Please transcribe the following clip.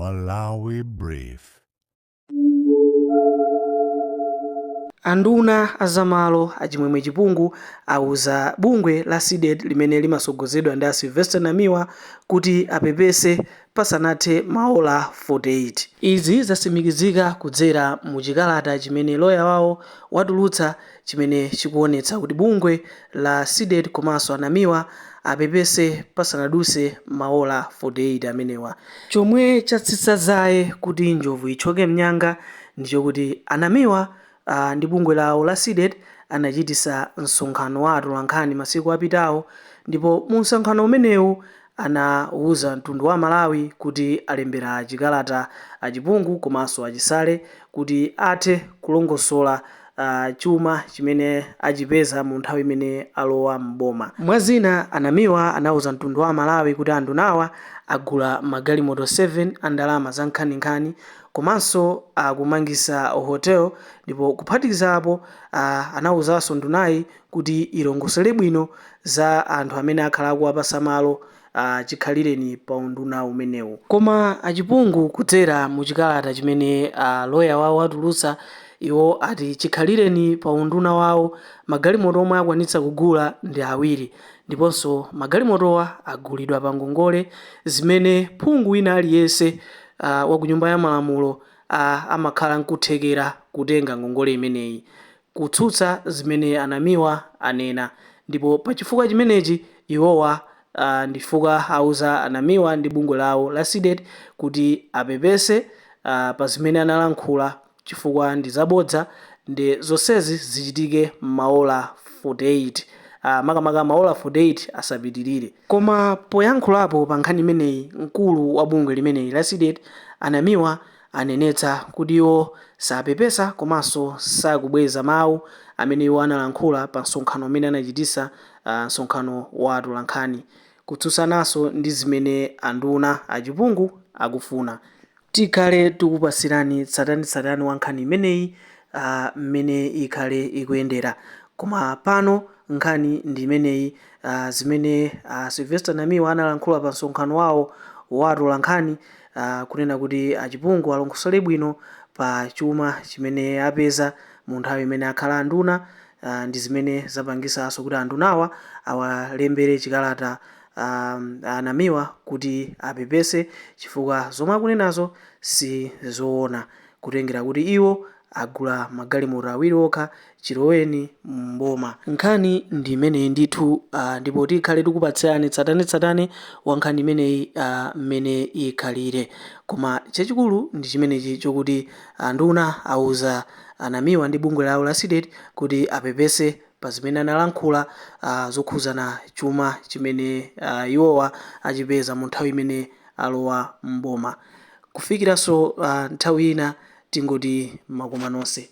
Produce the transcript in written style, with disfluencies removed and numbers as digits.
Malawi Brief. Anduna a zamalo a Chimwemwe Chipungu auza bungwe la CDEDI limene limasogozedwa ndi a Sylvester Namiwa kuti apepese pasanathe maola 48. Izi zatsimikizika kudzera mu chikalata chimene loya wawo watulutsa chimene chikuonetsa kuti bungwe la CDEDI komanso a Namiwa apepese pasanadutse maola 48 amenewa. Chomwe chatsitsa dzaye kuti njovu ithyoke mnyanga ndichokuti a Namiwa ndi bungwe lawo la CDEDI anachitisa msonkhano wa atolankhani masiku apitawo ndipo mu msonkhano umenewu anauza mtundu wa Malawi kuti alembera chikalata a Chipungu komanso a Chisale kuti athe kulongosola chuma chimene achipeza mu nthawi imene alowa m'boma. Mwa zina, a Namiwa anauza mtundu wa Malawi kuti andunawa agula magalimoto 7 a ndalama za nkhaninkhani komanso akumangisa hotel ndipo kuphatikiza apo anauzanso ndunayi kuti ilongosole bwino za anthu amene akhala akuwapasa malo chikhalireni pa unduna umenewu. Koma a Chipungu kudzera mu chikalata chimene loya wawo atulutsa, iwo ati chikhalireni pa unduna wawo magalimoto omwe akwanitsa kugula ndi awiri ndiponso magalimotowa agulidwa pa ngongole zimene phungu wina aliyense wa ku nyumba ya malamulo amakhala nkuthekera kutenga ngongole imeneyi, kutsutsa zimene a Namiwa anena. Ndipo pa chifukwa chimenechi iwowa ndifukwa auza a Namiwa ndi bungwe lawo la CDEDI kuti apepese pa zimene analankhula chifukwa ndi zabodza ndi zonsezi zichitike m'maola 48, makamaka maola 48 asapitirire. Koma poyankhulapo pa nkhani imeneyi, mkulu wa bungwe limeneli la CDEDI a Namiwa anenetsa kuti iwo sapepesa komanso sakubweza mawu amene iwo analankhula pa msonkhano umene anachitisa, msonkhano wa atolankhani, kutsutsananso ndi zimene anduna a Chipungu akufuna. Tikhale tikupasirani tsatanetsatane wa nkhani imeneyi mmene ikhale ikuyendera, koma pano nkhani ndi imeneyi, zimene Sylvester Namiwa analankhula pa msonkhano wawo wa atolankhani, kunena kuti a Chipungu alongosole bwino pa chuma chimene apeza mu nthawi imene akhala anduna, ndi zimene zapangisanso kuti andunawa awalembere chikalata a Namiwa kuti apepese chifukwa zomwe akunenazo si zoona, kutengera kuti iwo agula magalimoto awiri okha chiloweni mboma. Nkhani ndi imeneyi ndithu, ndipo tikhale tikupatsirani tsatanetsatane wa nkhani imeneyi mmene ikhalire, koma chachikulu ndi chimenechi chokuti anduna auza a Namiwa ndi bungwe lawo la CDEDI kuti apepese pa zimene analankhula zokhuzana chuma chimene iwowa achipeza mu nthawi imene alowa mboma. Kufikiranso nthawi ina, tingoti makoma nonse.